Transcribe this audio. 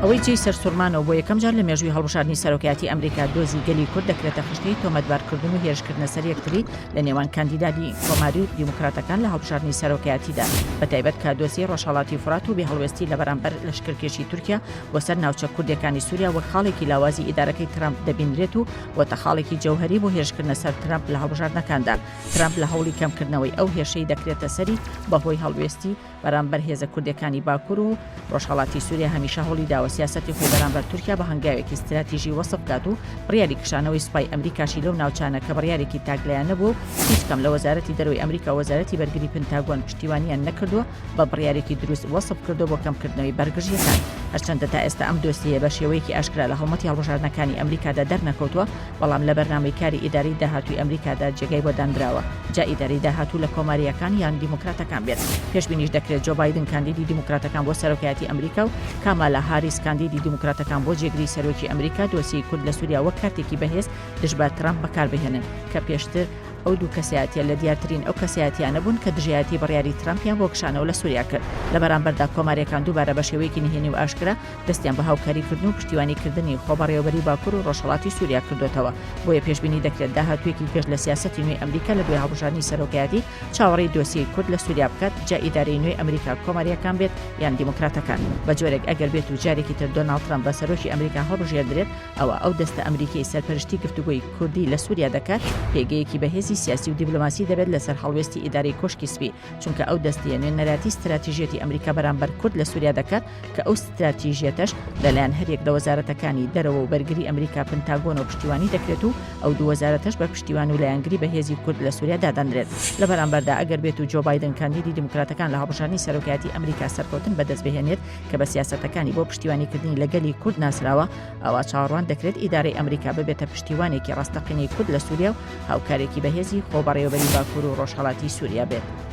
ئەوەی جێی سەرسوڕمانە و بۆ یەکەم جار لە مێژووی هەڵبژاردنی سەرۆکایەتی ئەمریکا دۆزی گەلی کورد دەکرێتە خشتەی تۆمەتبارکردن و هێرشکردنە سەر یەکتری لە نێوان کاندیدانی کۆماری و دیموکراتەکان لە هەڵبژاردنی سەرۆکایەتیدا بەتایبەت کە دۆسیەی ڕۆژهەڵاتی فورات و بێهەڵوێستی لە بەرامبەر لەشکرکێشی تورکیا بۆ سەر ناوچە کوردیەکانی سوریا وەک خاڵێکی لاوازی ئیدارەکەی ترەمپ دەبینرێت و بۆتە خاڵێکی جەوهەری بۆ هێرشکردنە سەر ترەمپ لە هەڵبژاردنەکاندا. ترەمپ لە هەوڵی کەمکردنەوەی ئەو هێرشەی دەکرێتە سەری بەهۆی هەڵوێستی بەرامبەر هێزە کوردیەکانی باکور و ڕۆژهەڵاتی سوریا هەمیشە هەوڵی داوە سیاسەتی خۆی بەرامبەر تورکیا بە هەنگاوێکی ستراتیژی وەسف بکات و بڕیاری کشانەوەی سوپای ئەمریکاشی لەو ناوچانە کە بڕیارێکی تاکلایەنە بووە و هیچ کام لە وەزارەتی دەرەوەی ئەمریکا و وەزارەتی بەرگری پنتاگۆن پشتیوانیان نەکردووە بە بڕیارێکی دروست وەسف کردووە بۆ کەمکردنەوەی بەرگژییەکان. هەرچەندە تا ئێستا ئەم دۆسیەیە بە شێوەیەکی ئاشکرا لە هەڵمەتی هەڵبژاردنەکانی ئەمریکادا دەرنەکەوتووە، بەڵام لە بەرنامەی کاری ئیدارەی داهاتووی ئەمریکادا جێگای بۆ دانراوە، جا ئیدارەی داهاتوو لە کۆمارییەکان یان دیموکراتەکان بێت. پێشبینیش دەکرێت جۆ بایدن کاندیدی دیموکراتەکان بۆ سەرۆکایەتی ئەمریکا و کامالا هاریس کاندیدی دیموکراتەکان بۆ جێگری سەرۆکی ئەمریکا دۆسیەی کورد لە سوریا وەک کارتێکی بەهێز دژ بە ترەمپ بەکاربهێنن کە پێشتر ئەو دوو کەسایەتیە لە دیارترین ئەو کەسایەتیانە بوون کە دژایەتی بڕیاری ترەمپیان بۆ کشانەوە لە سوریا کرد. لە بەرامبەردا کۆمارییەکان دووبارە بە شێوەیەکی نهێنی و ئاشکرا دەستیان بە هاوکاریکردن و پشتیوانیکردنی خۆبەڕێوەبەری باکور و ڕۆژهەڵاتی سوریا کردۆتەوە. بۆیە پێشبینی دەکرێت داهاتوویەکی گەش لە سیاسەتی نوێی ئەمریکا لە دوای هەڵبژاردنی سەرۆکایەتی چاوەڕێی دۆسیەی کورد لە سوریا بکات، جا ئیدارەی نوێی ئەمریکا کۆمارییەکان بێت یان دیموکراتەکان. بە جۆرێک ئەگەر بێت و جارێکی تر دۆناڵد ترەمپ بە سەرۆکی ئەمریکا هەڵبژێردرێت، ئەوا ئەو دەستە ئەمریکیەی سەرپەرشتی گفتوگۆی کوردی لە سوریا دەکات، پێگەیەکی بەهێزی سیاسی و دیبلۆماسی دەبێت لەسەر هەڵوێستی ئیدارەی کۆشکی سپی، چونکە ئەو دەستەیە نوێنەرایەتی ستراتیژیەتی ئەمریکا بەرامبەر کورد لە سوریا دەکات، کە ئەو ستراتیژیەتەش لەلایەن هەریەک لە وەزارەتەکانی دەرەوە و بەرگری ئەمریکا پنتاگۆنەوە پشتیوانی دەکرێت و ئەو دوو وەزارەتەش بە پشتیوان و لایەنگری بەهێزی کورد لە سوریا دادەنرێت. لە بەرامبەردا ئەگەر بێت و جۆ بایدن کاندیدی دیموکراتەکان لە هەڵبژاردنی سەرۆکایەتی ئەمریکا سەرکەوتن بەدەستبهێنێت کە بە سیاسەتەکانی بۆ پشتیوانیکردنی لە گەلی کورد ناسراوە، ئەوا چاوەڕوان دەکرێت ئیدارەی ئەمریکا ببێتە پشتیوانێکی ڕاستەقینەی کورد لە سووریا و هاوکارێکی بەهێزی خۆبەڕێوەبەری باکوور و ڕۆژهەڵاتی سووریا بێت.